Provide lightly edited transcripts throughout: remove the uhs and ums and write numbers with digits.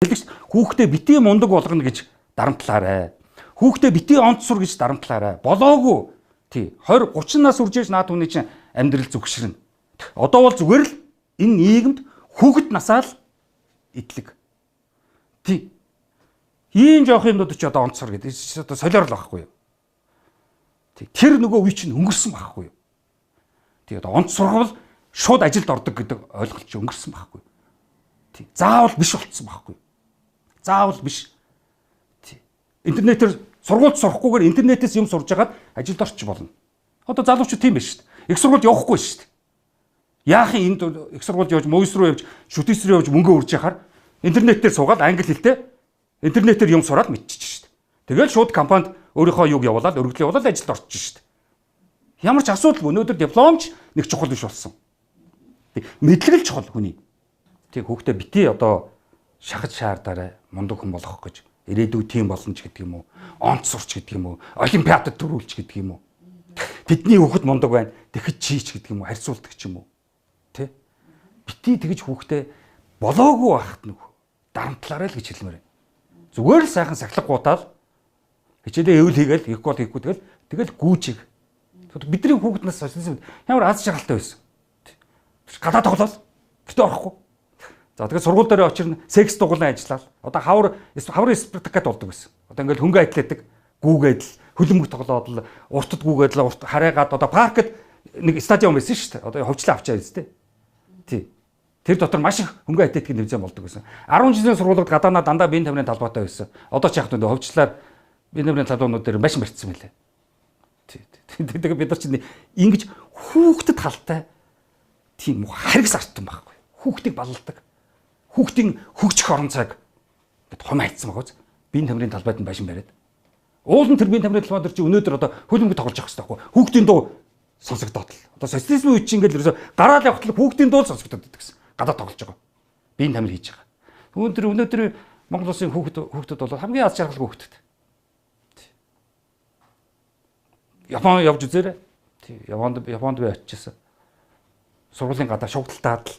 Хэлэгч хүүхдээ битгий мундаг болгоно гэж дарамтлаарай. Хүүхдээ битгий онц сур гэж дарамтлаарай. Болоогүй. Тий. 20 30 нас үржээж наад хүний чинь амьдрал зүгшрэнэ. Одоо бол зүгээр л энэ нийгэмд хүүхэд насаа л итлэг. Тий. Ийм жоох юмнууд ч одоо онц сур гэдэг. Одоо солиор л байхгүй юу? Тий. Тэр нөгөө үе чинь өнгөрсөн байхгүй юу? Тий. Одоо онц сургавал шууд ажилд ордог гэдэг ойлголт чинь өнгөрсөн байхгүй юу? Тий. Заавал биш болцсон байхгүй юу? Заавал биш. Тий. Интернетээр сургуульд сурахгүйгээр интернетээс юм сурж агаад ажилд орчих болно. Одоо залуучууд тийм биш шүү дээ. Их сургуульд явахгүй шүү дээ. Яахын энд их сургуульд явж, мойс руу явж, шүтээс рүү явж мөнгө үрж яхаар интернетээр суугаад англи хэлтэй интернетээр юм сураад мэдчихэж шүү дээ. Тэгэл шууд компанид өөрийнхөө юг явуулаад, өргөдөл явуулаад ажилд орчих шүү дээ. Ямар ч асуудалгүй өнөөдөр дипломч нэг чухал биш болсон. Мэдлэг л чухал хүний. Тэг хүүхдээ бити одоо шахаж шаардаарай мундаг хүн болгох гэж ирээдүй тийм болно ч гэдэг юм уу, онц сурч гэдэг юм уу, олимпиадад төрүүлч гэдэг юм уу. Тэдний хүүхэд мундаг байна, тэгэхэд чийч гэдэг юм уу, харьцуулдаг ч юм уу. Тэ? Бити тэгж хүүхдээ болоогүй байхад нэг дарамтлаарай л гэж хэлмээр байна. Зүгээр л сайхан сахилга гутаал хичээлээ эвэл хийгээл, хийхгүй бол хийхгүй тэгэл гүүчиг. Бидний хүүхэд нас социализм ямар аз жаргалтай байсан. Гадаа тоглоол гэтээ орохгүй. За тэгээд сургууль дээр очирна, секс дугуулan ажиллаад. Одоо хавар Спартакад болдог байсан. Одоо ингээл хөнгө айдлаадаг, гүүгээд л хөлбөмбөг тоглоод л уртад гүүгээд л урт хараагаад одоо паркд нэг стадион байсан шүү дээ. Одоо ховчлаа авчаа биз дээ. Тий. Тэр дотор маш их хөнгө атлетикийн тэмцээн болдог байсан. 10 жилийн сургуулиуд гадаанаа дандаа биеийн тамирын талбайтай байсан. Одоо ч яг нүдэ ховчлаар биеийн тамирын талбайнууд дээр маш мартсан байлээ. Тий. Тэгээд бид нар чинь ингэж хүүхдэд халтай тийм харгас артсан байхгүй. Хүүхдийг балалдаг. Хүүхдийн хөгжих орон зайг ингээд хум айцсан байгаа биз. Биеийн тамирын талбайд нь байшин бариад. Уул нь тэр биеийн тамирын талбай дээр чи өнөөдөр одоо хөлбөмбөг тоглож явах хэрэгтэй байхгүй. Хүүхдийн дуу сонсогдоод л. Одоо социализмын үед чи ингээд ерөөсө гараал явахад л хүүхдийн дуу сонсогдоод байдаг гэсэн. Гадаа тоглож байгаа. Биеийн тамир хийж байгаа. Өнөөдөр Монгол улсын хүүхдүүд бол хамгийн аз жаргалгүй хүүхдүүд. Япон явж үзээрэй. Тий. Японд би очижсэн. Сургуулийн гадаа шугалтаад л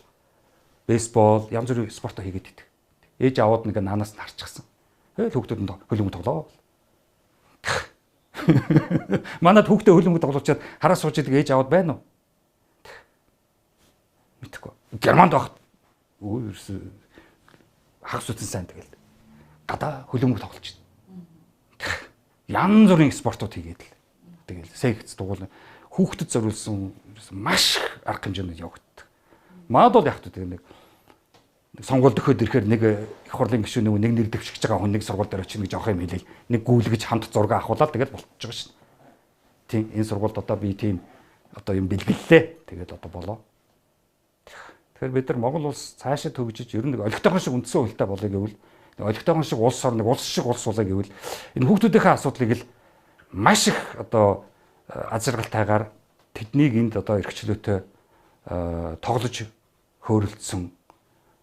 бейсбол, янз бүрийн спортоо хийгээд идэг. Ээж аваад нэг наанаас нь харчихсан. Тэгэл хүүхдүүд нь хөлбөмбөг тоглоо. Манад хүүхдээ хөлбөмбөг тоглуулчаад хараа сууж идэг ээж аваад байна уу? Мэдхгүй. Германд байхад өө ерөөсөө хагас үтэн сайн тэгэл гадаа хөлбөмбөг тоглож идэг. Янз бүрийн спортууд хийгээд л. Тэгэл секц дугуул хүүхдэд зориулсан маш их арга хэмжээнд явагддаг. Маад бол яг тэ нэг сонгуул дөхөд ирэхээр нэг их хурлын гишүүн нэг нэр дэвшигч байгаа хүн нэг сургууль дээр очиж нэг жоох юм хэлээл нэг гүйлгэж хамт зураг авахулаад тэгэл болчихж байгаа шин. Тийм энэ сургуульд одоо би тийм одоо юм бэлгэллээ. Тэгээд одоо болоо. Тэгэхээр бид нар Монгол улс цаашаа төгжиж ер нь нэг олигтойхон шиг үндсэн хуультай болъё гэвэл олигтойхон шиг улс орн нэг улс шиг улс болъё гэвэл энэ хүүхдүүдийнхээ асуудлыг л маш их одоо аз жаргалтайгаар тэднийг энд одоо эрхчлөөтэй тоглож хөөрөлдсөн.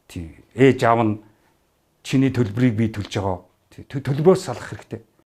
Тий. Ээж аав нь чиний төлбөрийг би төлж байгаа. Тий. Төлбөрөөс салах хэрэгтэй.